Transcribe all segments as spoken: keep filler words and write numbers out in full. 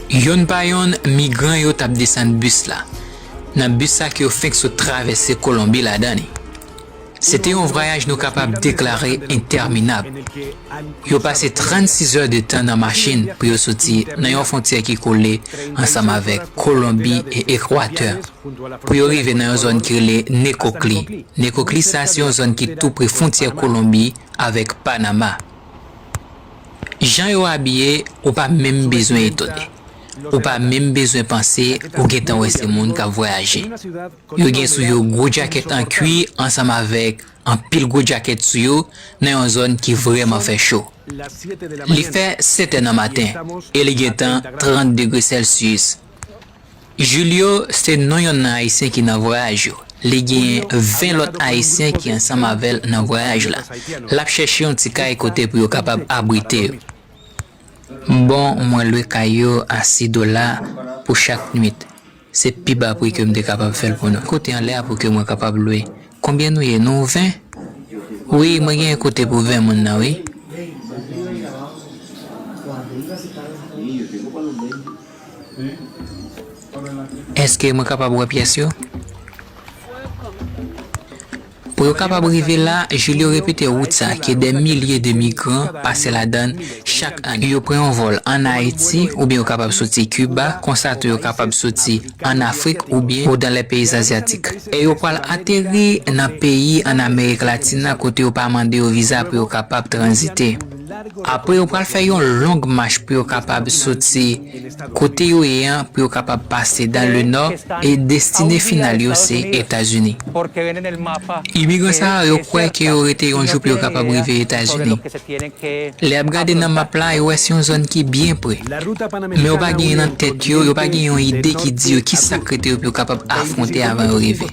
Yonn pa yonn, migran yo t ap desann bis la, nan bis sa ke yo fenk sot travèse Kolonbi ladan li. Se te yon vwayaj nou kapab deklare entèminab. Yo pase trannsis zè de tan nan machin pou yo soti nan yon fwontyè ki kole ansanm avèk Kolonbi e Ekwatè, pou yo rive nan yon zòn ki rele Nekokli. Nekokli sa se yon zòn ki tou pre fwontyè Kolonbi avèk Panama. Jan yo abiye, ou pa menm bezwen etone. Ou pa menm bezwen panse ou gentan wè se moun k ap vwayaje. Yo gen sou yo gwo djakèt an kwi ansanm avèk anpil gwo djakèt sou yo nan yon zòn ki vrèman fè cho. Li fè sèt è nan maten e li gentan trant degre Celsius. Julio se non yonn nan Ayisyen ki nan vwayaj yo. Li gen ven lòt Ayisyen ki ansanm avè l nan vwayaj la. L ap chèche yon ti kay kote pou yo kapab abrite yo. Bon, mwen lwe kay yo a sis dola pou chak nuit. Se pi ba pri ke m te kapab fè l pou nou. Kote anlè a pou ke mwen kapab lwe. Konbyen nou ye? Nou ven? Wi, mwen gen kote pou ven moun nan, wi. Èske mwen kapab wè pyès yo? Pou yo kapab rive la, Julio repete wout sa ke dè milye de migran pase ladan l chak ane. Yo pran yon vòl ann Ayiti, oubyen yo kapab soti Kiba, konsa tou yo kapab soti ann Afrik oubyen o dan lè peyi azyatik. E yo pral ateri nan peyi ann Amerik Latin nan kote yo pa mande yo viza pou yo kapab tranzite. Apre yo pral fè yon long mach pou yo kapab soti kote yo ye an, pou yo kapab pase dan le nò e destine final yo se Etazini. Imigran sa yo, yo kwè ke yo rete yon jou pou yo kapab rive Etazini. Lè y ap gade nan map la, yo wè se yon zòn ki byen pre. Men yo pa genyen nan tèt yo, yo pa gen yon ide ki di yo ki sa k rete yo pou yo kapab afwonte avan yo rive.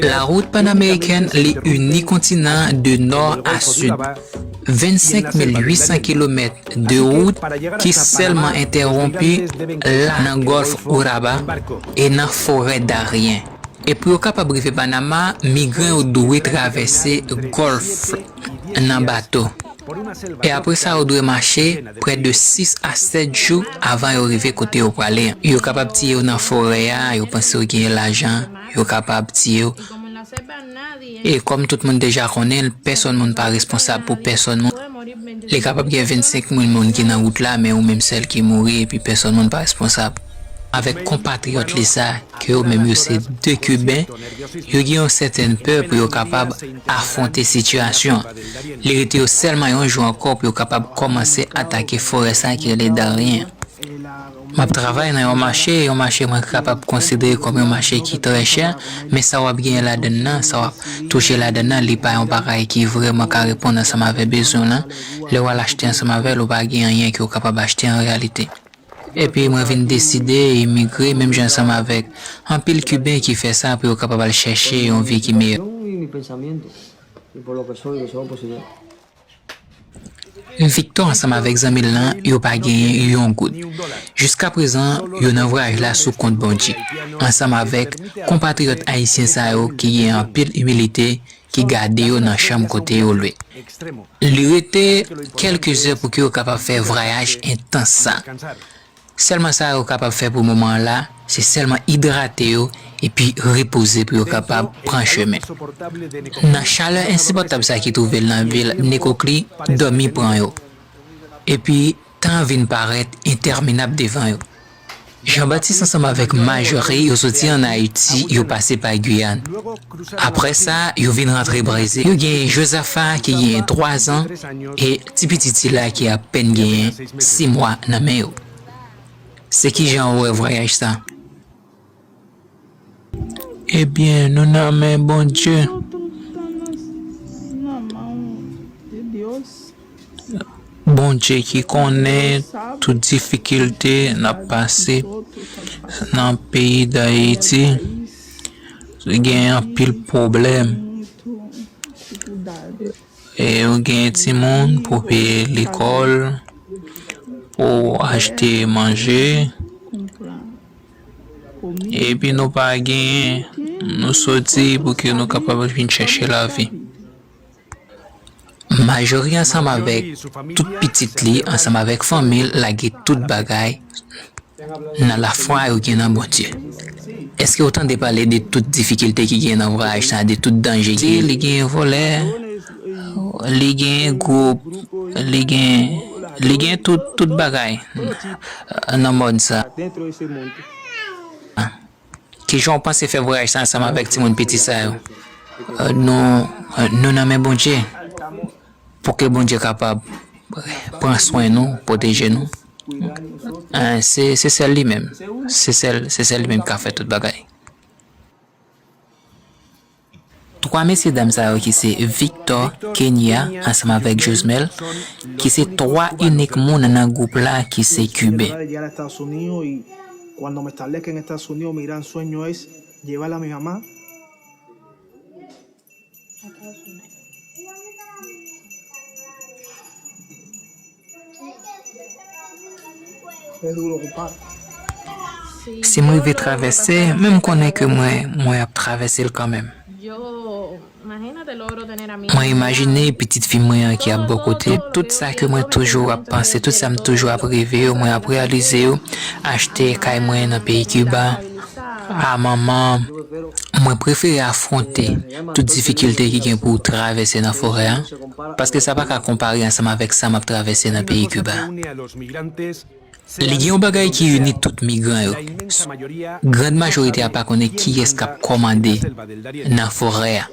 La wout panamerikèn, li ini kontinan an de nò a sid. Vennsenk mil uitsan kilomèt de wout ki sèlman entèwonpi la nan gòlf Urabá e nan forè Darien. E pou yo kapab rive Panama, migran yo dwe travèse gòlf nan bato. E apre sa, yo dwe mache prè de sis a sèt jou avan yo rive kote yo prale an. Yo kapab tiye w nan forè a, yo panse w genyen lajan, yo kapab tiye w. E kòm tout moun deja konnen l, pèsonn moun pa responsab pou pèsonn moun. Li kapab gen vennsenk mil moun ki nan wout la, men ou menm sèl ki mouri, epi pèsonn moun pa responsab. Avèk konpatriyòt li sa, ke yo menm yo se de Kiben, yo gen yon sètèn pè pou yo kapab afwonte sitiyasyon an. Li rete yo sèlman yon jou ankò pou yo kapab kòmanse atake forè sa ki rele Darien an. M ap travay nan yon mache, yon mache mwen kapab konsidere kòm yon mache ki trè chè, men sa w ap genyen ladann nan, sa w ap touche ladann nan, li pa yon bagay ki vrèman ka reponn ansanm avè bezwen w lan. Lè w al achte ansanm avè l, ou pa gen anyen ke w kapab achte an reyalite. Epi mwen vin deside imigre, menm jan ansanm avèk anpil Kiben ki fè sa pou yo kapab al chèche yon vi ki meyè. Victor ansanm avèk zanmi l lan, yo pa genyen yon goud. Jiskaprezan, yo nan vwayaj la sou kont Bondye, ansanm avèk konpatriyòt ayisyen sa yo ki gen anpil imilite, ki gade yo nan chanm kote yo lwe. Li rete kèlke zè pou ke yo kapab fè vwayaj entans sa. Sèlman sa yo kapab fè pou moman an la, se sèlman idrate yo epi repoze pou yo kapab pran chemen. Nan chalè ensipòtab sa ki twouve l nan vil Nekokli, dòmi pran yo. Epi tan an vin parèt entèminab devan yo. Jean-Baptiste ansanm avèk Marjorie, yo soti ann Ayiti, yo pase pa Giyàn. Apre sa, yo vin rantre Brezil. Yo gen Josafa ki gen twa zan e ti pitit sila ki apèn gen sis mwa nan men yo. Se kijan ou wè vwayaj sa? Ebyen, nou nan men Bondye. Bondye ki konnen tout difikilte n ap pase nan peyi Dayiti. Gen anpil pwoblèm. E ou gen timoun pou peye lekòl, pou achte manje. Epi nou pa genyen, nou soti pou ke nou kapab vin chèche lavi. Majori ansanm avèk tout pitit li, ansanm avèk fanmi l, lage tout bagay nan lafwa yo gen nan Bondye. Èske w tande pale de tout difikilte ki gen nan vwayaj sa, de tout danje ki li gen vòlè, li gen gwoup, li gen, li gen tout, tout bagay nan mond sa. Kijan w panse fè vwayaj sa ansanm avèk timoun piti sa yo? Nou, nou nan men Bondye. Pou ke Bondye kapab pran swen nou, pwoteje nou. Eh, se, se sèl li menm. Se sèl, se sèl li menm ki ka fè tout bagay. Twa mesye dam sa yo ki se Victor, Kenya, ansanm avèk Josmel, ki se twa inik moun nan gwoup la ki se Kiben. Cuando me establezca en Estados Unidos, mi gran sueño es llevar a mi mamá. Si m rive travèse, men m konnen ke mwen, mwen ap travèse l kanmenm. Mwen imajine pitit fi mwen an ki ap bò kote. Tout sa ke mwen toujou ap panse, tout sa m toujou ap reve yo, mwen ap reyalize yo. Achte kay mwen nan peyi Kiba. A manman, mwen prefere afwonte tout difikilte ki gen pou w travèse nan forè a, paske sa pa ka konpare ansanm avèk sa m ap travèse nan peyi Kiba. Li gen yon bagay ki ini tout migran yo. Grand majorite a pa konnen kiyès k ap kòmande nan forè a.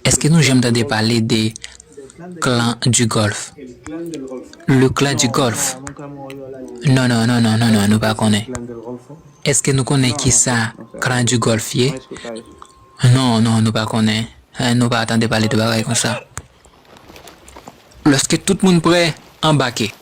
Èske nou janm tande pale de Clan du Golfe? Le Clan du Golfe? Non, non, non, non, non, non, nou pa konnen. Èske nou konnen ki sa Clan du Golfe ye? Non, non, nou pa konnen. Eh, nou pa tande pale de bagay konsa. Lòske tout moun prè, anbake.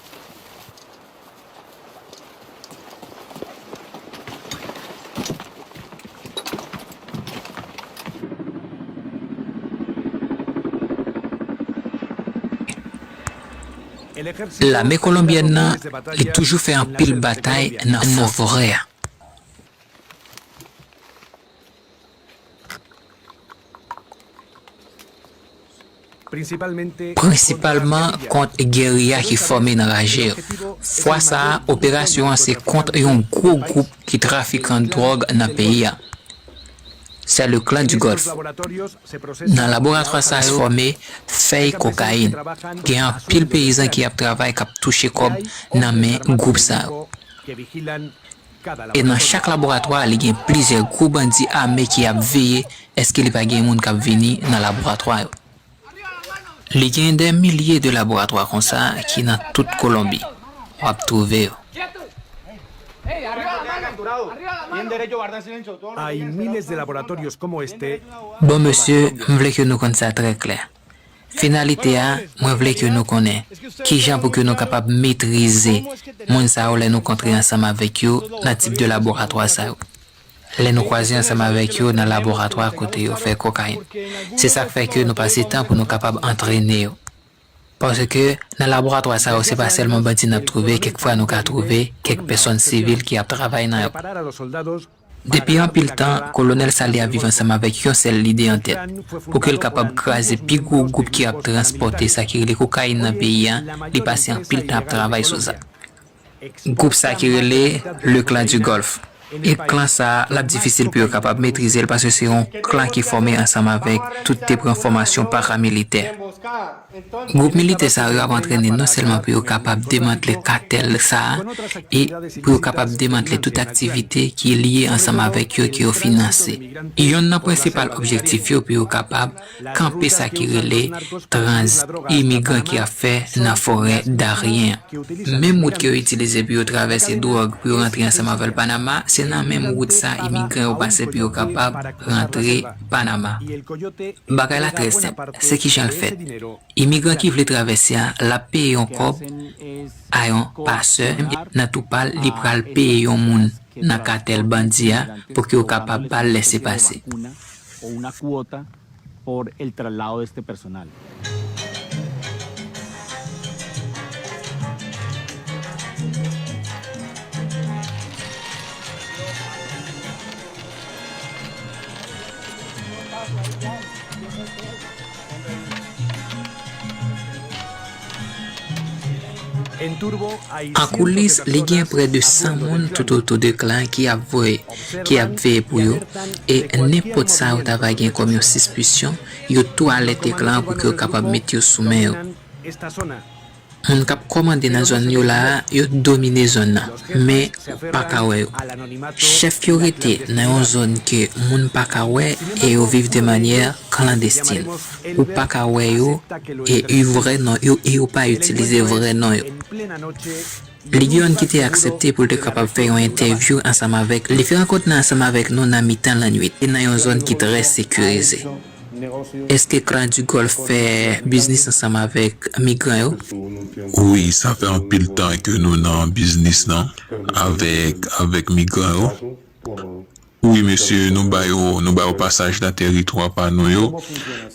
Lame kolonbyèn nan, li toujou fè anpil batay nan fò forè a. Prensipalman kont geriya ki fòme nan raje yo. Fwa sa a, operasyon an se kont yon gwo gwoup ki trafikan dwòg nan peyi a. C'est le Clan du Golfe. Nan laboratwa sa a fòme fèy kokayin. Gen anpil peyizan ki ap travay, k ap touche kòb nan men gwoup sa yo. E nan chak laboratwa, li gen plizyè gwo bandi ame ki ap veye èske li pa gen moun k ap vini nan laboratwa yo. Li gen dè milye de laboratwa konsa ki nan tout Kolonbi. W ap twouve yo. Hay miles de laboratorios como este. Bon, mesye, m vle ke nou konn sa trè klè. Finalite a, mwen vle ke nou konnen kijan pou ke nou kapab metrize moun sa yo lè nou kontre ansanm avèk yo nan tip de laboratwa sa yo. Lè nou kwaze ansanm avèk yo nan laboratwa kote yo fè kokayin. Se sa k fè ke nou pase tan pou nou kapab antrene yo. Paske nan laboratwa sa yo, se pa sèlman bandi n ap twouve, kèk fwa nou ka twouve kèk pèsòn sivil ki ap travay nan yo. Depi anpil tan, Kolonèl Salye ap viv ansanm avèk yon sèl lide an tèt, pou ke l kapab kraze pi gwo gwoup ki ap transpòte sa ki rele kokayin nan peyi a, li pase anpil tan ap travay sou sa. Gwoup sa ki rele Le Clan du Golfe. E klan sa a, l ap difisil pou yo kapab metrize l, paske se yon klan ki fòme ansanm avèk tout te pran fòmasyon paramilitè. Gwoup militè sa yo ap antrene non sèlman pou yo kapab demantle katèl sa a, e pou yo kapab demantle tout aktivite ki lye ansanm avèk yo, ke yo finanse. Yonn nan prensipal objektif yo pou yo kapab kanpe sa ki rele trans imigran ki ap fè nan forè Darien an. Menm wout ke yo itilize pou yo travèse dwòg pou yo rantre ansanm avè l Panama, se nan menm wout sa imigran yo pase pou yo kapab rantre Panama. Bagay la trè senp, se kijan l fèt. Imigran ki vle travèse a, l ap peye yon kòb a yon pasè, nan tou pa l, li pral peye yon moun nan katèl bandi a pou ke yo kapab ba l lèsepase. Por el traslado de este personal. An koulis, li gen prè de san moun toutotou de Klan ki ap voye, ki ap veye pou yo, e nenpòt sa yo ta va gen kòm yon sispisyon, yo tou alète Klan pou ke yo kapab mete yo sou men yo. Moun k ap kòmande nan zòn yo la a, yo domine zòn nan, men ou pa ka wè yo. Chèf yo rete nan yon zòn ke moun pa ka wè e yo viv de manyè klandestin. Ou pa ka wè yo e yo vrè non yo e yo pa itilize vrè non yo. Li gen youn ki te aksepte pou l te kapab fè yon entèvyou ansanm avèk, li fè rankont nan ansanm avèk nou nan mitan lannwit e nan yon zòn ki trè sekirize. Èske Klan di Gòlf fè biznis ansanm avèk migran yo? Wi, sa fè anpil tan ke nou nan biznis lan avèk, avèk migran yo. Wi, mesye, nou ba yo, nou ba yo pasaj nan tèritwa pa nou yo,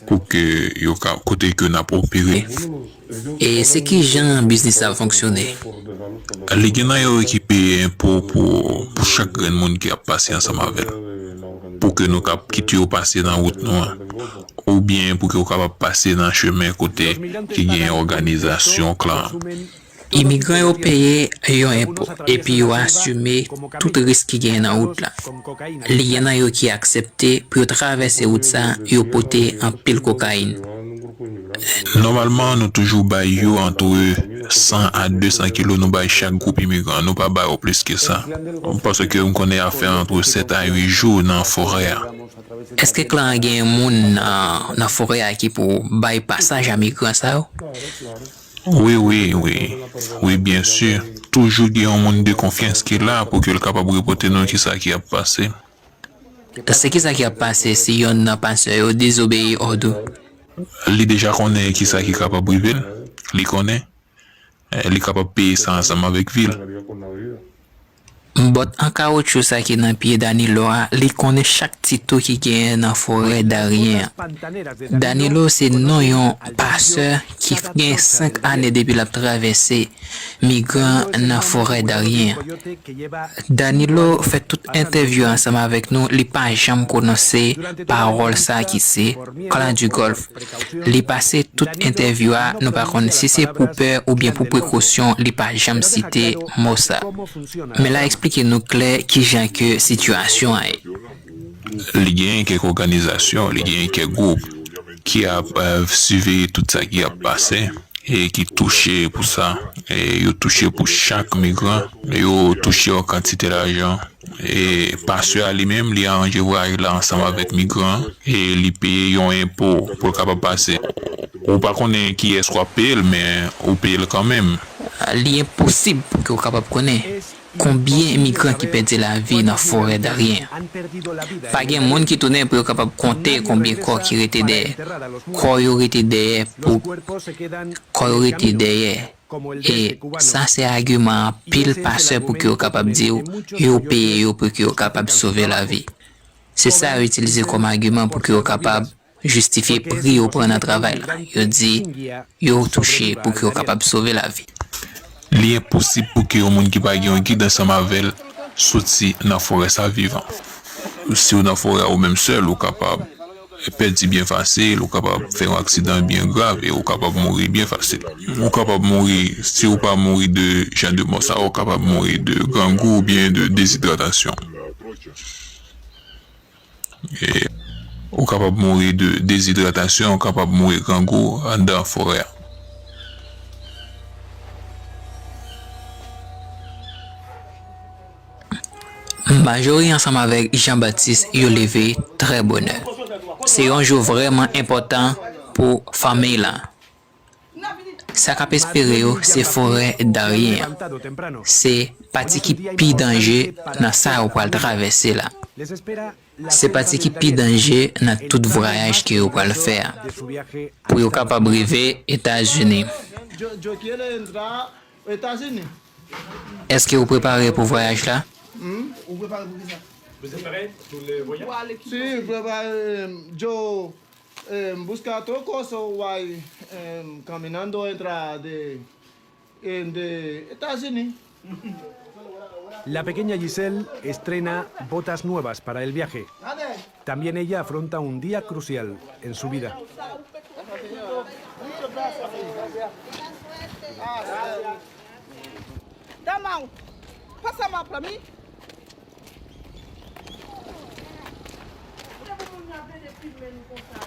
pou ke yo ka, kote ke n ap opere. E se ki jan biznis la fonksyone? Li gen nan yo ki peye enpo pou, pou chak grenn moun ki ap pase ansanm avè l, pou ke nou ka kite yo pase nan wout nou an, oubyen pou ke yo kapab pase nan chemen kote ki gen òganizasyon Klan an. Imigran yo peye yon enpo, epi yo asime tout risk ki genyen nan wout la. Li gen nan yo ki aksepte pou yo travèse wout sa, yo pote anpil kokayin. Nòmalman, nou toujou bay yo antre san a de san kilo, nou bay chak gwoup imigran. Nou pa ba yo plis ke sa. Paske m konnen y ap fè antre sèt a uit jou nan forè a. Èske Klan an gen moun nan, nan forè a ki pou bay pasaj a migran sa yo? Wi, wi, wi. Wi, byen si. Toujou gen yon moun de konfyans ki la pou ke l kapab repote nou kisa ki ap pase. Se kisa ki ap pase si yonn nan pastè yo dezobeyi òd ou? Li deja konnen kisa ki kapab rive l. Li konnen. Eh, li kapab peye sa ansanm avèk vi l. Bòt an kawotchou sa ki nan pye Danilo a, li konnen chak ti twou ki genyen nan forè Darien an. Danilo se non yon pastè ki gen senk ane depi l ap travèse migran nan forè Darien an. Danilo fè tout entèvyou ansanm avèk nou, li pa janm pwononse pawòl sa ki se Clan du Golfe. Li pase tout entèvyou a, nou pa konn si se pou pè oubyen pou prekosyon, li pa janm site mo sa. Men l a eksplike nou klè kijan ke sitiyasyon an ye. Li genyen kèk òganizasyon, li genyen kèk gwoup ki ap, eh, siveye tout sa ki ap pase e ki touche pou sa. E yo touche pou chak migran, yo touche yon kantite lajan. E pastè a li menm, li aranje vwayaj la ansanm avèk migran an, e li peye yon enpo pou l kapab pase. Ou pa konnen kiyès w ap peye l, men ou peye l kanmenm. Li enposib pou ke w kapab konnen konbyen migran ki pèdi lavi nan forè Darien an. Pa gen moun ki tounen pou yo kapab konte konbyen kò ki rete dèyè. Kò yo rete dèyè pou, kò yo rete dèyè. E sa se agiman anpil pastè pou ke yo kapab di w, yo peye yo pou ke yo kapab sove lavi. Se sa yo itilize kòm agiman pou ke yo kapab jistifye pri yo pran nan travay la. Yo di yo touche pou ke yo kapab sove lavi. Li enposib pou ke yon moun ki pa gen yon gid ansanm avè l soti nan forè sa vivan. Si w nan forè a ou menm sèl, ou kapab pèdi byen fasil, ou kapab fè yon aksidan byen grav e ou kapab mouri byen fasil. Ou kapab mouri, si ou pa mouri de jan de mò sa, ou kapab mouri de grangou oubyen de dezidratasyon. E ou kapab mouri de dezidratasyon, ou kapab mouri grangou anndan forè a. Majori ansanm avèk Jean-Baptiste yo leve trè bonè. Se yon jou vrèman enpòtan pou fanmiy la. Sa k ap espere yo se forè Darien an. Se pati ki pi danje nan sa yo pral travèse la. Se pati ki pi danje nan tout vwayaj ke yo pral fè a, pou yo kapab rive Etazini. Èske ou prepare pou vwayaj la? Si, prepare, yo, eh, busca otro cosa, why, eh, caminando entra de, eh, de Estados Unidos. La pequeña Giselle estrena botas nuevas para el viaje. También ella afronta un día crucial en su vida. Muchas gracias. Ah, sí. Damau, pasa m ap la mi.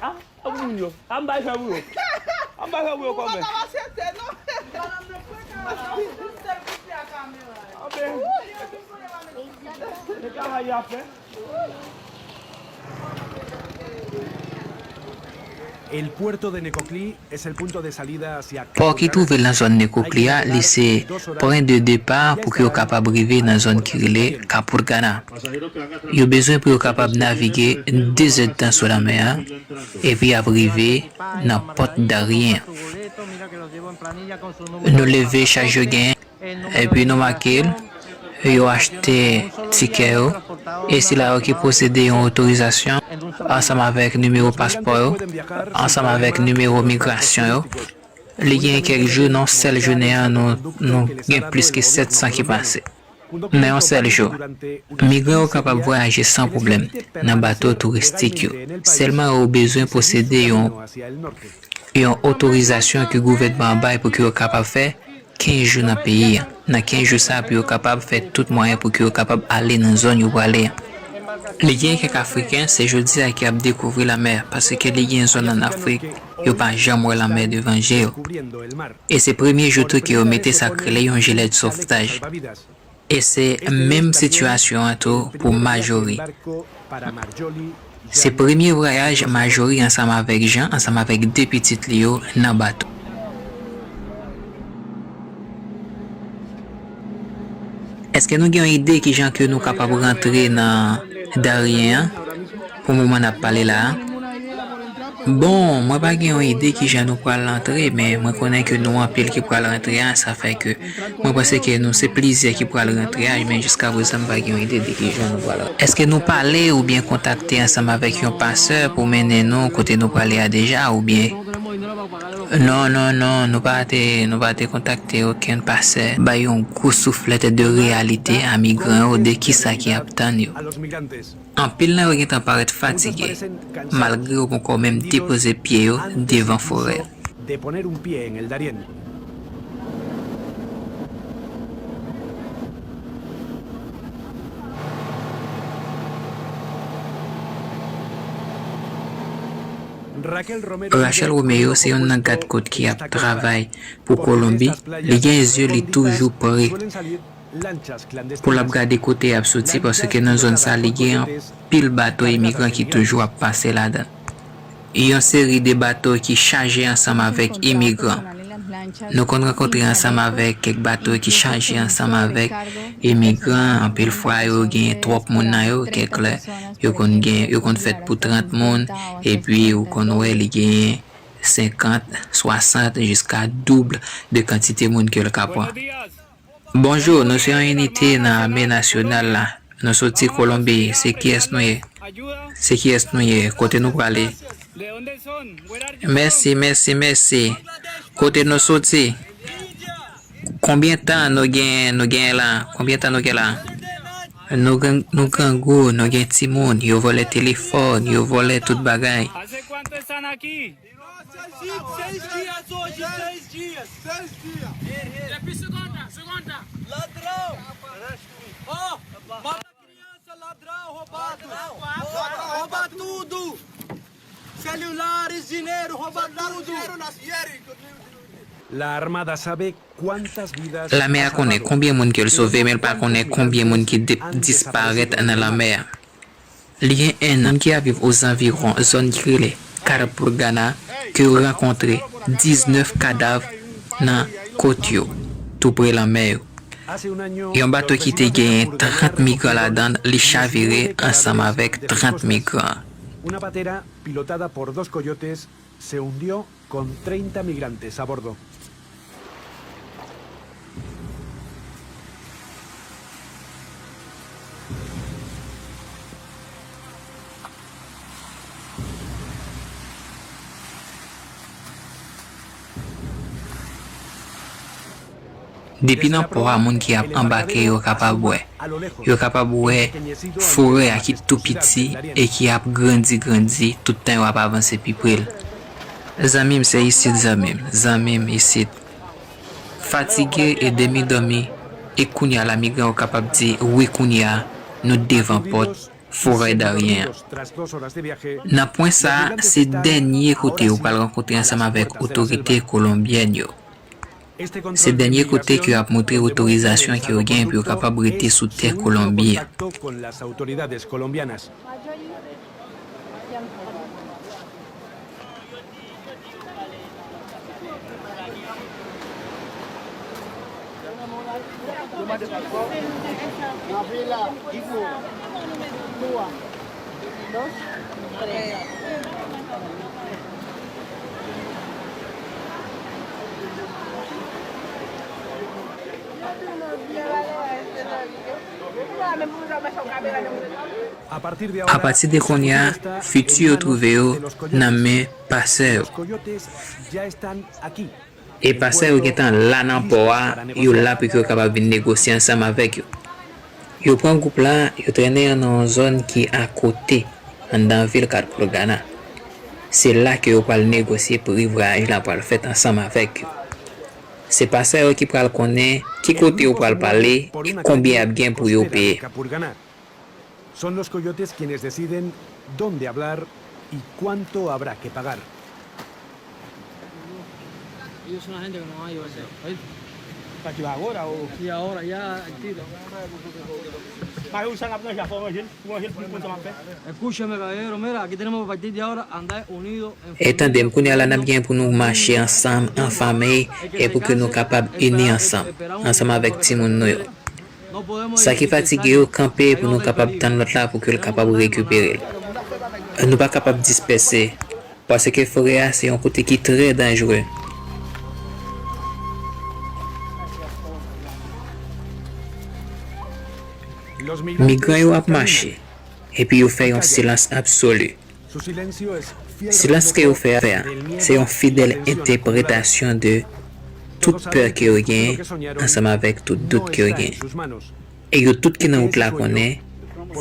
Ah, a moun yo. Ah, m bay fè pou yo. Ah, m bay fè pou yo kòmè. Ou pa ka aksepte, non? Ah, ben. Se travay y ap fè. El puerto de Necoclí es el punto de salida hacia Pò ki twouve l nan zòn Nekokli a, li se pwen de depa pou ke yo kapab rive nan zòn ki rele Capurganá. Yo bezwen pou yo kapab navige de zèdtan sou lanmè a, epi y ap rive nan pòt Darien an. Nou leve chaj yo genyen. Epi nou make l, yo achte tikè yo, e sila yo ki posede yon otorizasyon ansanm avèk nimewo paspò yo, ansanm avèk nimewo migrasyon yo. Li gen kèk jou, nan sèl jounen an, nou, nou gen plis ke sèt san ki pase. Nan yon sèl jou, migran yo kapab vwayaje san pwoblèm nan bato touristik yo. Sèlman yo bezwen posede yon, yon otorizasyon ke gouvènman an bay pou ke yo kapab fè kenz jou nan peyi a. Nan kenz jou sa a, pou yo kapab fè tout mwayen pou ke yo kapab ale nan zòn yo prale a. Li gen kèk Afriken, se jodi a ke y ap dekouvri lanmè a, paske li gen zòn ann Afrik, yo pa janm wè lanmè devan je yo. E se premye jou tou ke yo mete sa k rele yon jilèt sovtaj. E se menm sitiyasyon an tou pou Majori. Se premye vwayaj Majori ansanm avèk Jan, ansanm avèk de pitit li yo, nan bato. Èske nou gen yon ide kijan ke nou kapab rantre nan Darien an? Pou moman n ap pale la a. Bon, mwen pa gen yon ide kijan nou pral rantre, men mwen konnen ke nou anpil ki pral rantre a, sa fè ke mwen panse ke nou se plizyè ki pral rantre a, men jiskaprezan m pa gen yon ide de kijan nou pral rantre. Èske nou pale oubyen kontakte ansanm avèk yon pasè pou mennen nou kote nou prale a deja, oubyen? Non, non, non, nou pa te, nou pa te kontakte okenn pasè. Bay yon gwo souflèt de reyalite a migran yo de kisa ki ap tann yo. Anpil nan yo gentan parèt fatige, malgre yo poko menm depoze pye yo devan forè. Rachel Romeo se youn nan gadkòt ki ap travay pou Kolonbi. Li gen zye li toujou pre pou l ap gade kote y ap soti, paske nan zòn sa, li gen anpil bato imigran ki toujou ap pase ladan. Yon seri de bato ki chaje ansanm avèk imigran. Nou konn rankontre ansanm avèk kèk bato ki chaje ansanm avèk imigran. Anpil fwa, yo gen twòp moun nan yo. Kèk lè, yo konn gen, yo konn fèt pou trant moun. Epi, ou konn wè, li gen senkant, swasant, jiska doub de kantite moun ke l ka pran. Bonjou, nou se yon inite nan ame nasyonal la. Nou soti Kolonbi. Se kiyès nou ye? Se kiyès nou ye? Kote nou prale? Mèsi, mèsi, mèsi. Kote nou soti? Konbyen tan nou gen, nou gen la? Konbyen tan nou gen la? Nou gen, nou grangou, nou gen timoun, yo vòlè telefòn, yo vòlè tout bagay. Seis dias hoje, seis dias. Seis dias. Repite segunda, segunda. Ladrão. Ó, mata criança, ladrão, roubado. Ladrão. Rouba tudo. Celulares, dinheiro, rouba tudo. La Armada sabe cuántas vidas. Lame a konnen konbyen moun ke l sove, men l pa konnen konbyen moun ki de-, disparèt nan lanmè a. Li gen en an, moun ki ap viv ozanviwon zòn ki rele Carapurgana ke yo rankontre diznèf kadav nan kot yo, tou pre lanmè yo. Yon bato ki te genyen trant migran ladan l, li chavire ansanm avèk trant migran. Una patera pilotada por dos coyotes se hundió con treinta migrantes a bordo. Depi nan pò a, moun ki ap anbake yo kapab wè. Yo kapab wè forè a ki tou piti e ki ap grandi, grandi, tout tan yo ap avanse pi pre l. Zanmi m, se isit, zanmi m. Zanmi m, isit. Fatige e demi dòmi, E kounye a la, migran yo kapab di, wi, kounye a, nou devan pòt forè Darien an. Nan pwen sa a, se dènye kote yo pral rankontre ansanm avèk otorite kolonbyèn yo. Se dènye kote ke y ap montre otorizasyon ke yo gen pou yo kapab rete sou tè Kolonbi an. Apati de kounye a, fiti yo twouve yo nan men pasè yo. E pasè yo gentan la nan pò a, yo la pou ke yo kapab vin negosye ansanm avèk yo. Yo pran gwoup la, yo trennen yo nan yon zòn ki akote, anndan vil Cat Colgana. Se la ke yo pral negosye pri vwayaj la pral fèt ansanm avèk yo. Se pasè yo ki pral konnen ki kote yo pral pale e konbyen y ap gen pou yo peye. Son los coyotes quienes deciden dónde hablar y cuánto habrá que pagar. Ellos son la gente que nos van a ayudar. ¿Oíste? ¿Para que va ahora o? Sí, ahora, ya al tiro. Para usar la plancha, fue Ángel, fue Ángel, fue Ángel. Escúchame, caballero, mira, aquí tenemos que partir de ahora, andar unidos en... E tande m, kounye a la n ap gen pou nou mache ansanm, an fanmi, e pou ke nou kapab ini ansanm, ansanm avèk timoun nou yo. Sa ki fatige yo, kanpe pou nou kapab tann lòt la pou ke l kapab rekipere l. Nou pa kapab dispèse, paske forè a se yon kote ki trè danjere. Migran yo ap mache, epi yo fè yon silans absoli. Silans ke yo fè a, se yon fidèl entèpretasyon de tout pè ke yo genyen ansanm avèk tout dout ke yo genyen. E yo tout ki nan wout la konnen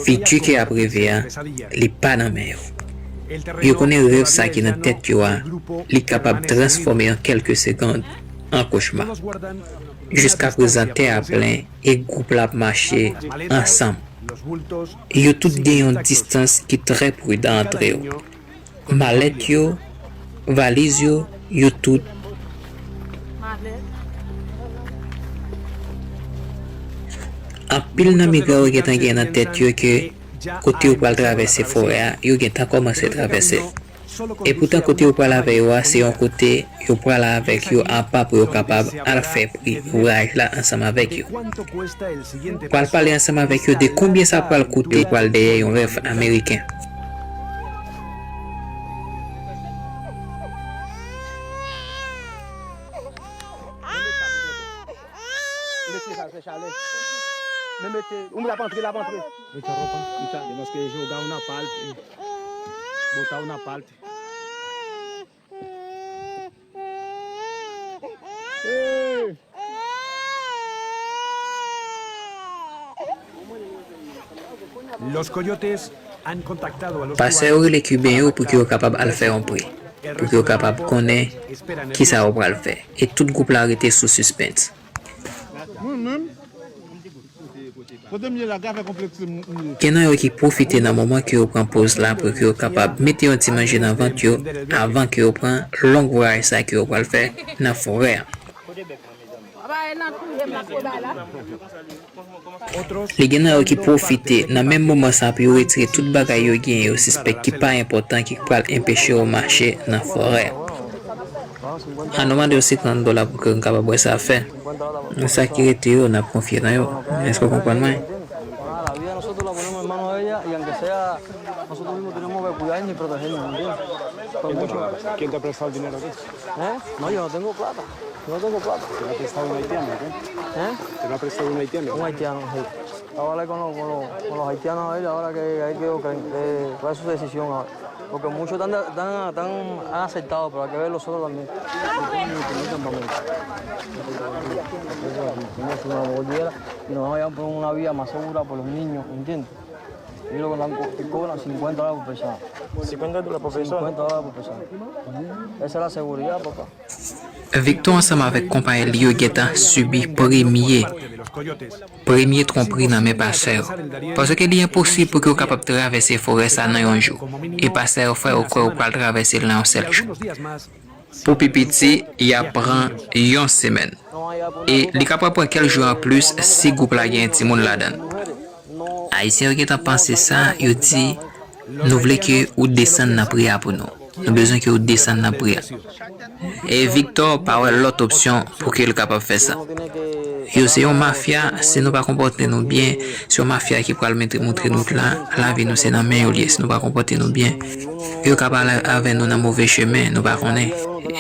fiti ke ap rive a, li pa nan men yo. Yo konnen rèv sa ki nan tèt yo a, li kapab transfòme an kèlke segonn an kochma. Jiskaprezan tè a plen e gwoup la ap mache ansanm. Yo tout gen yon distans ki trè pridan antre yo. Malèt yo, valiz yo, yo tout. Anpil nan migran yo gentan gen nan tèt yo ke kote yo pral travèse forè a, yo gentan kòmanse travèse l. Epoutan, kote yo pral avè yo a, se yon kote yo pral avèk yo apa pou yo kapab al fè pri vwayaj la ansanm avèk yo. Pral pale ansanm avèk yo de konbyen sa pral koute, yo pral dèyè yon rèv ameriken. Mete sa, se chalè. Men mete, ou m ap antre, l ap antre. Mucha ropa, mucha, yo, paske joga una parte. Bota una parte. Los coyotes han contactado a los... Pasè yo rele Kiben yo pou ke yo kapab al fè yon pri, pou ke yo kapab konnen kisa yo pral fè. E tout gwoup la rete sou sispens. Mwen menm, kote m ye la, gade konplekse m, m ye. Gen nan yo ki pwofite nan moman ke yo pran poz la pou ke yo kapab mete yon ti manje nan vant yo avan ke yo pran long vwayaj sa ke yo pral fè nan forè a. Li gen nan yo ki pwofite nan menm moman sa pou yo retire tout bagay yo genyen yo sispèk ki pa enpòtan ki pral enpeche yo mache nan forè a. An nou mande yo senkant dola pou ke n kapab wè sa fè. Sa ki rete yo, n ap konfye nan yo. Èske w konprann mwen? Ah, la vida nosotros la ponemos en manos de ella y aunque sea nosotros mismos tenemos que cuidarnos y protegernos, ¿me entiendes? Por mucho. ¿Quién te ha prestado el dinero a ti? ¿Eh? No, yo no tengo plata. Yo no tengo plata. Te lo ha prestado un haitiano, ¿no? ¿Eh? Te lo ha prestado un haitiano. Un haitiano, sí. Ahora con los, con los, con los haitianos ahí, ahora que hay que, que, eh, cuál es su decisión ahora. Porque muchos están, están, están, han aceptado, pero hay que ver los otros también. Tenemos una mordida y nos vamos a llevar por una vía más segura por los niños, ¿entiendes? Y lo que dan co-, te cobran cincuenta dólares por persona. Cincuenta dólares por persona. Cincuenta dólares por persona. Esa es la seguridad, papá. Victor ansanm avèk konpayèl li yo gentan sibi premye Premye twonpri nan men pasè yo. Paske li enposib pou ke w kapab travèse forè sa nan yon jou. E pasè yo fè w kwè w pral travèse l nan yon sèl jou. Pou pi piti, y ap pran yon semèn. E li kapab pran kèk jou anplis si gwoup la gen timoun ladan l. Ayisyen yo gentan panse sa, yo di, nou vle ke ou desann nan pri a pou nou. Nou bezwen ke ou desann nan pri a. E Victor pa wè lòt opsyon pou ke l kapab fè sa. Yo se yon mafya, si nou pa konpòte nou byen, se yon mafya ki pral mete, montre nou la, lavi nou se nan men yo l ye, si nou pa konpòte nou byen. Yo ka pale avè nou nan move chemen, nou pa konnen.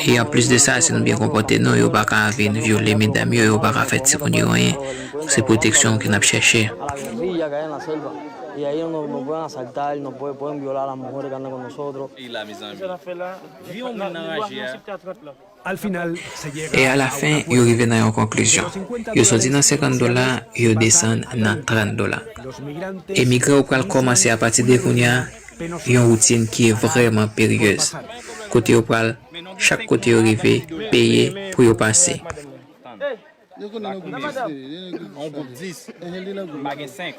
E anplis de sa, si nou byen konpòte nou, yo pa ka vin vyole medam yo, yo pa ka fè timoun yo anyen. Se pwoteksyon ke n ap chèche. A la guerrilla que hay en la selva. Y ahí nos, nos pueden asaltar, nos pueden, pueden violar a las mujeres que andan con nosotros. E la, mezanmi. Vi yon moun nan raje a. E alafen, yo rive nan yon konklizyon. Yo soti nan senkant dola, yo desann nan trant dola. Emigre yo pral kòmanse apati de kounye a yon woutin ki vrèman peryez. Kote yo pral, chak kote yo rive, peye pou yo pase. Yo konnen nan gwoup dis li, li nan gwoup. On gwoup dis. Enhen, li nan gwoup. M pa gen senk.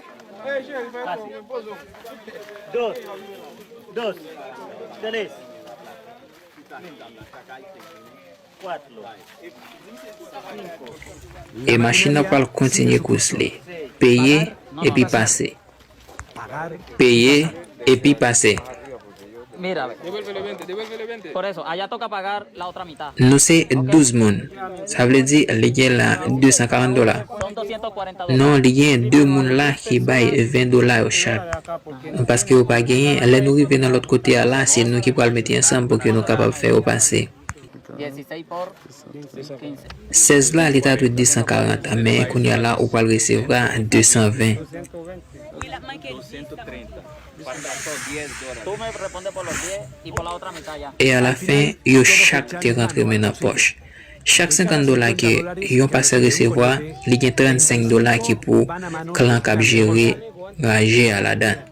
Dos, dos, tres, cuatro, cinco. E machin nan pral kontinye kous li. Peye epi pase. Peye epi pase. Mira, ve. Por eso, allá toca pagar la otra mitad. Nou se douz moun. Sa vle di, li gen la de san karant dola. Non, li gen de moun la ki bay ven dola yo chak. Paske yo pa genyen, lè nou rive nan lòt kote a la, se nou ki pral mete ansanm pou ke nou kapab fè yo pase. Sèz la, li ta dwe de san karant, men kounye a la, ou pral resevwa de san ven. E alafen, yo chak te rantre men nan pòch. Chak senkant dola ke yon pasè resevwa, li gen trannsenk dola ki pou klan k ap jere raje a ladan.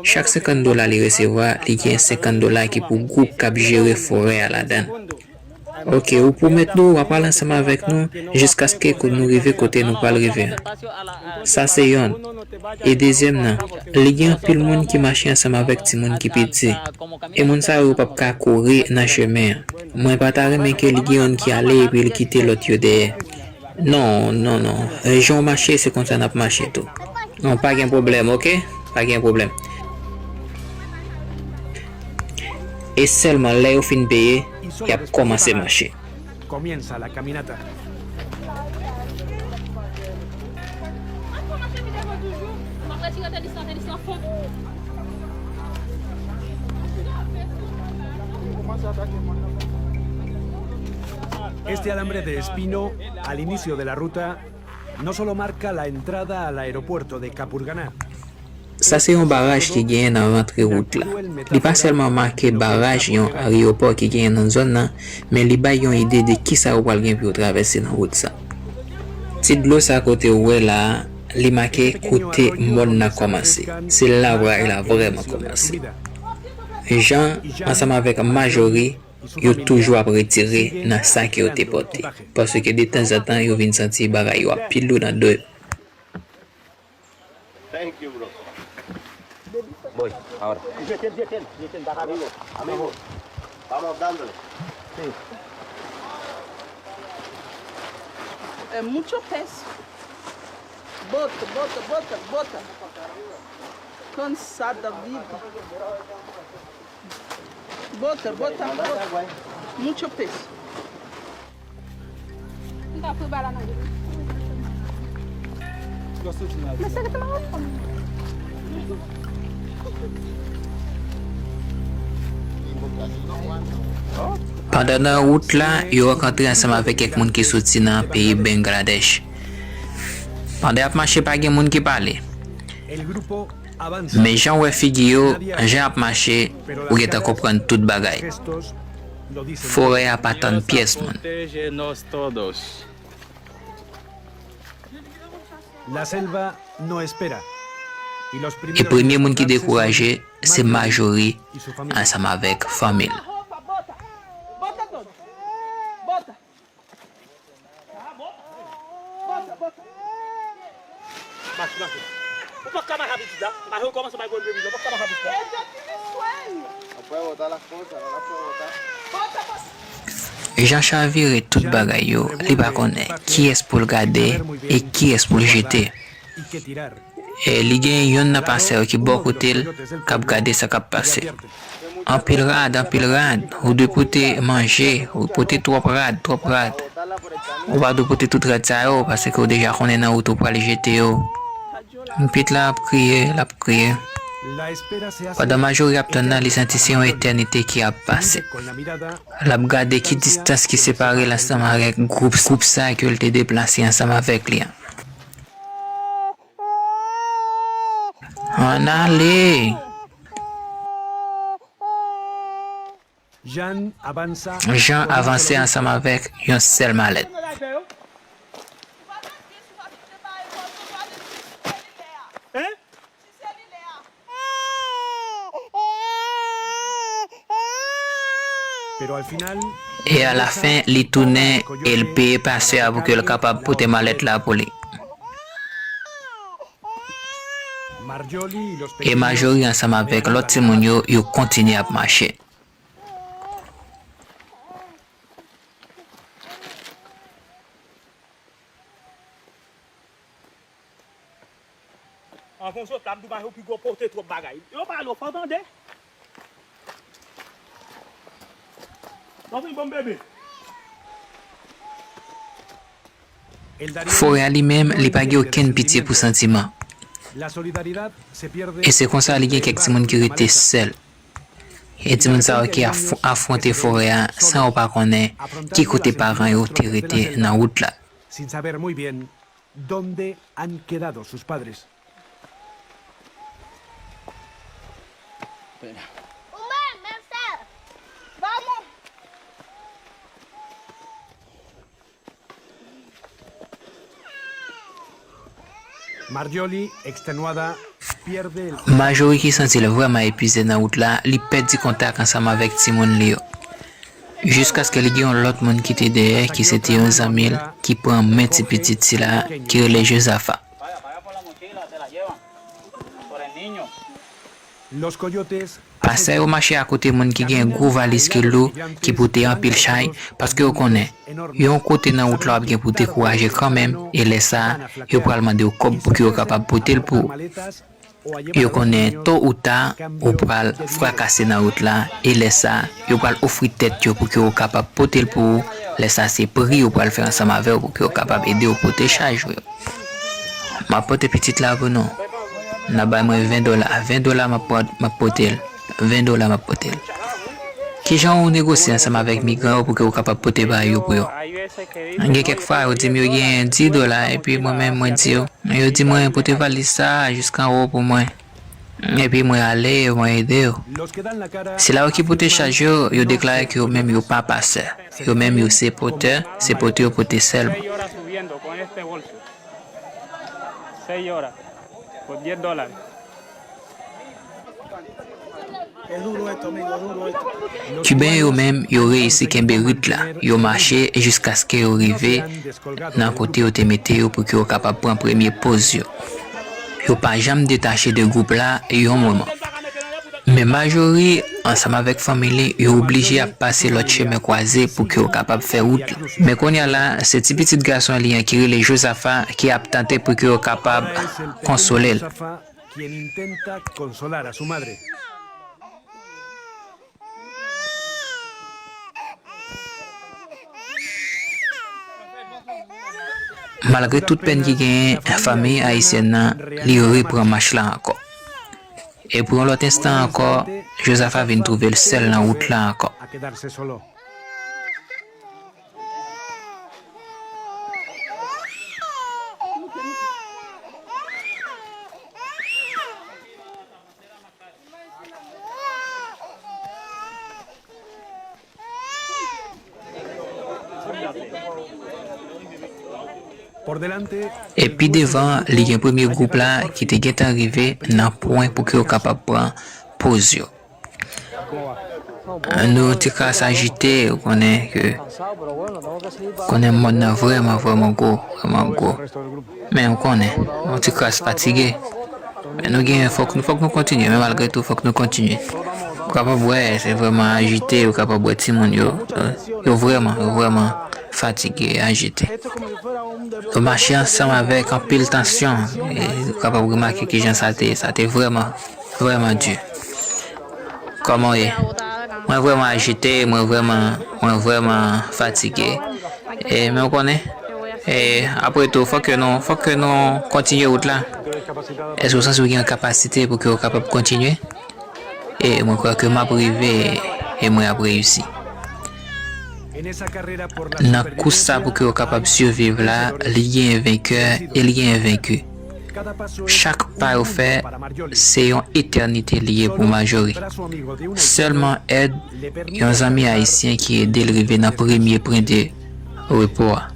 Chak senkant dola li resevwa, li gen senkant dola ki pou gwoup k ap jere forè a ladan. Oke, ou pwomèt nou w ap al ansanm avèk nou jiskaske nou rive kote nou pral rive an. Sa se yonn. E dezyèm nan, li gen anpil moun ki mache ansanm avèk timoun ki piti. E moun sa yo p ap ka kouri nan chemen an. Mwen pa ta renmen ke li gen yonn ki ale epi l kite lòt yo dèyè. Non, non, non. E, jan w mache, se konsa n ap mache tou. Non, pa gen pwoblèm, oke? Pa gen pwoblèm. E sèlman lè yo fin peye, y ap kòmanse mache. Comienza la caminata. Este alambre de espino al inicio de la ruta no solo marca la entrada al aeropuerto de Capurganá. Sa se yon baraj ki genyen nan rantre wout la. Li pa sèlman make baraj yon ayewopò ki genyen nan zòn nan, men li bay yon ide de kisa ou pral gen pou yo travèse nan wout sa. Ti dlo sa kote ou wè la a, li make kote mòn nan kòmanse. Se la vray la vrèman kòmanse. Jan, ansanm avèk Majori, yo toujou ap retire nan sa ke yo te pote. Paske detanzantan, yo vin santi bagay yo ap pi lou nan do yo. Thank you, bro. Voy, ahora. Dieciocho, dieciocho, dieciocho, amigo. Amigo, vamos dándole. Sí. Eh, mucho peso. Bota, bota, bota, bota. Cansada vida. Bota, bota, bota. Mucho peso. Pandan nan wout la, yo rankontre ansanm avèk kèk moun ki soti nan peyi Bangladesh. Pandan y ap mache, pa gen moun ki pale. Men jan w wè figi yo, jan y ap mache, ou gentan konprann tout bagay. Forè a pa tann pyès moun. La selva no espera. E premye moun ki dekouraje, se Majori ansanm avèk fanmi l. Bota, bota. Bota, bota. Ou p ap ka mache avèk pitit la. Mache ou kòmanse bay pwoblèm, ou p ap ka mache avèk pitit la. Jan chavire tout bagay yo, li pa konnen kiyès pou l gade e kiyès pou l jete. E li gen youn nan pasè yo ki bò kote l k ap gade sa k ap pase. Anpil rad, anpil rad. Ou dwe pote manje, ou pote twòp rad, twòp rad. Ou pa dwe pote tout rad sa yo, paske ou deja konnen nan wout ou pral jete yo. Pitit la ap kriye, l ap kriye. Pandan Majori ap tann nan, li santi se yon etènite ki ap pase. L ap gade ki distans ki separe l ansanm avèk gwoup, gwoup sa ke l te deplase ansanm avèk li an. Ann ale! Jan avanse ansanm avèk yon sèl malèt. E alafen, li tounen e l peye pasè a pou ke l kapab pote malèt la pou li. E Majori ansanm avèk lòt timoun yo, yo kontinye ap mache. Anvan w sot la, m di w pa yo pi gwo pote twòp bagay. Yo pa lo fò tande. Ann vin ban m bebe. Forè a li menm, li pa gen okenn pitye pou santiman. E se konsa li gen kèk timoun ki rete sèl. E timoun sa yo ki af-, afwonte forè a san yo pa konnen ki kote paran yo te rete nan wout la. Sin saber muy bien dónde han quedado sus padres. Marjorie, extenuada, pierde el. Majori ki santi l vrèman epuize nan wout la, li pèdi kontak ansanm avèk timoun li yo. Jiskaske li gen yon lòt moun ki te dèyè, ki se te yon zanmi l, ki pran men ti pitit sila, ki rele Jozafa. Pasè yo mache akote moun ki gen gwo valiz ki lou, ki pote anpil chay, paske yo konnen, yon kote nan wout la w ap gen pou dekouraje kanmenm, e lè sa a, yo pral mande w kòb pou ke yo kapab pote l pou ou. Yo konnen, to ou ta, ou pral frakase nan wout la, e lè sa a, yo pral ofri tèt yo pou ke yo kapab pote l pou ou, lè sa a, se pri yo pral fè ansanm avè w pou ke yo kapab ede w pote chaj ou yo. M ap pote pitit la pou nou. N ap bay mwen ven dola. Ven dola m ap pran, m ap pote l. Ven dola m ap pote l. Kijan ou negosye ansanm avèk migran yo pou ke ou kapab pote bagay yo pou yo? Gen kèk fwa, yo di m yo gen dis dola, epi mwen menm, mwen di yo, yo di mwen pote valiz sa a jiskanwo pou mwen. Epi mwen ale, mwen ede yo. Sila yo ki pote chaj yo, yo deklare ke yo menm yo pa pasè. Yo menm yo se pòtè, se pote yo pote sèlman. Seis horas por diez dólares. Kiben yo menm, yo reyisi kenbe rit la. Yo mache jiskaske yo rive nan kote yo te mete yo pou ke yo kapab pran premye poz yo. Yo pa janm detache de gwoup la yon moman. Men Majori, ansanm avèk fanmi li, yo oblije ap pase lòt chemen kwaze pou ke yo kapab fè wout la. Men kounye a la, se ti pitit gason li an ki rele Jozafa ki ap tante pou ke yo kapab konsole l. Quien intenta consolar a su madre. Malgre tout pèn ki genyen, fanmi ayisyèn nan, li repran mach la ankò. E pou yon lòt enstan ankò, Jozafa vin twouve l sèl nan wout la ankò. E pi devan, li gen premye gwoup la ki te gentan rive nan pwen pou ke yo kapab pran poz yo. Nou ti kras ajite, ou konnen ke, konnen mòn nan vrèman, vrèman gwo, vrèman gwo. Men ou konnen, nou ti kras fatige. Men nou gen, fòk nou, fòk nou kontinye, men malgre tou, fòk nou kontinye. Ou kapab wè, se vrèman ajite, ou kapab wè timoun yo, yo vrèman, yo vrèman fatige, ajite. Nou mache ansanm avèk anpil tansyon, e ou kapab remake kijan sa te, sa te vrèman, vrèman di. Kòman w ye? Mwen vrèman ajite, mwen vrèman, mwen vrèman fatige. E, men w konnen, e, apre tou, fòk ke nou, fòk ke nou kontinye wout la. Èske w santi w gen kapasite pou ke w kapab kontinye? E mwen kwè ke m ap rive e mwen ap reyisi. Nan kous sa pou ke w kapab siviv la, li gen venkè e li gen venki. Chak pa yo fè, se yon etènite li ye pou Marjorie. Sèlman èd yon zanmi ayisyen ki ede l rive nan premye pwen de repo a.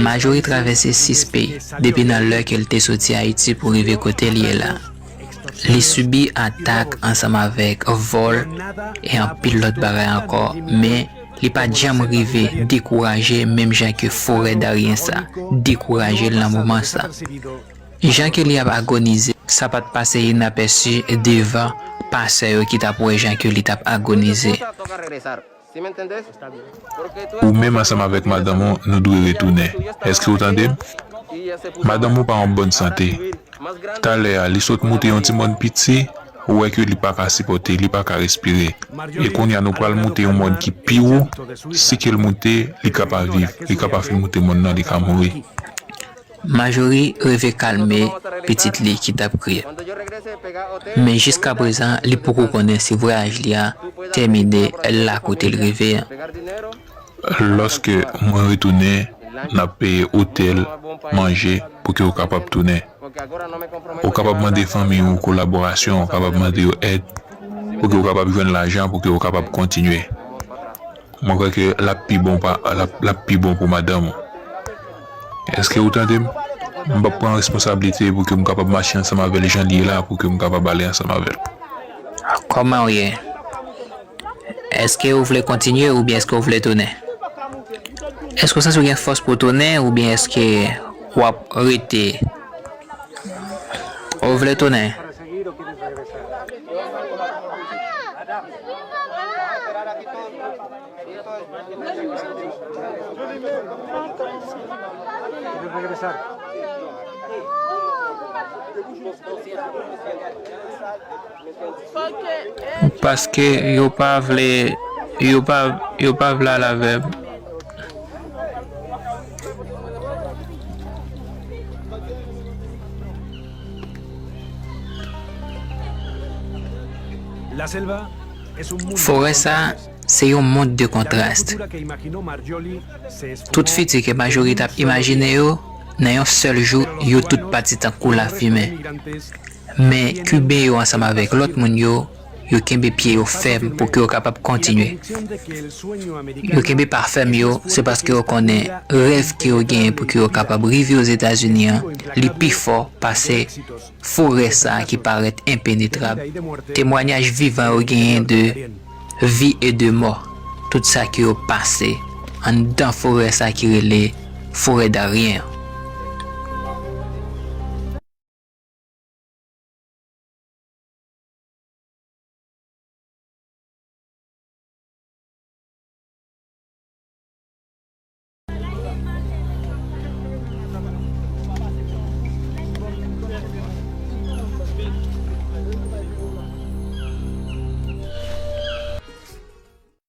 Marjorie travèse sis peyi, depi nan lè ke l te soti Ayiti pou rive kote l ye la. Li sibi atak ansanm avèk vòl e anpil lòt bagay ankò, men li pa t janm rive dekouraje, menm jan ke forè daryen sa dekouraje l nan moman sa. Jan ke li ap agonize, sa pa t pase inapèsi devan pasè yo ki t ap wè jan ke li t ap agonize. Ou menm ansanm avèk madanm ou, nou dwe retounen. Èske ou tande m? Madanm ou pa an bòn sante. Talè a, li sot moute yon ti mòn piti, ou wè ke li pa ka sipòte, li pa ka respire. E kounye a, nou pral moute yon mòn ki pi wo. Si ke l moute, li ka pa viv, li ka pa fin moute mòn nan, li ka mouri. Majori rive kalme pitit li ki t ap kriye. Men jiskaprezan, li poko konnen si vwayaj li a tèmine la kote l rive an. Lòske mwen retounen, n ap peye otèl, manje, pou ke w kapab tounen. Ou kapab mande fanmi w kolaborasyon, ou kapab mande yo èd, pou ke w kapab jwenn lajan, pou ke w kapab kontinye. Mwen kwè ke l ap pi bon pa, l ap, l ap pi bon pou madanm ou. Èske ou tande m? M p ap pran responsablite pou ke m kapab mache ansanm avè l jan li ye la, pou ke m kapab ale ansanm avè l. Kòman w ye? Èske ou vle kontinye oubyen èske ou vle tounen? Èske w santi w gen fòs pou w tounen oubyen èske w ap rete? Ou vle tounen? Paske yo pa vle, yo pa, yo pa vle al avè m. Forè sa, se yon mond de kontrast. Tout fiti ke Majori t ap imajine yo, nan yon sèl jou, yo tout pati tankou lafimen. Men Kiben yo ansanm avèk lòt moun yo, yo kenbe pye yo fèm pou ke yo kapab kontinye. Yo kenbe pa fèm yo, se paske yo konnen rèv ke yo genyen pou ke yo kapab rive Ozetazini an, li pi fò pase forè sa ki parèt enpenetrab. Temwanyaj vivan yo genyen de vi e de mò. Tout sa ke yo pase anndan forè sa ki rele forè daryen an.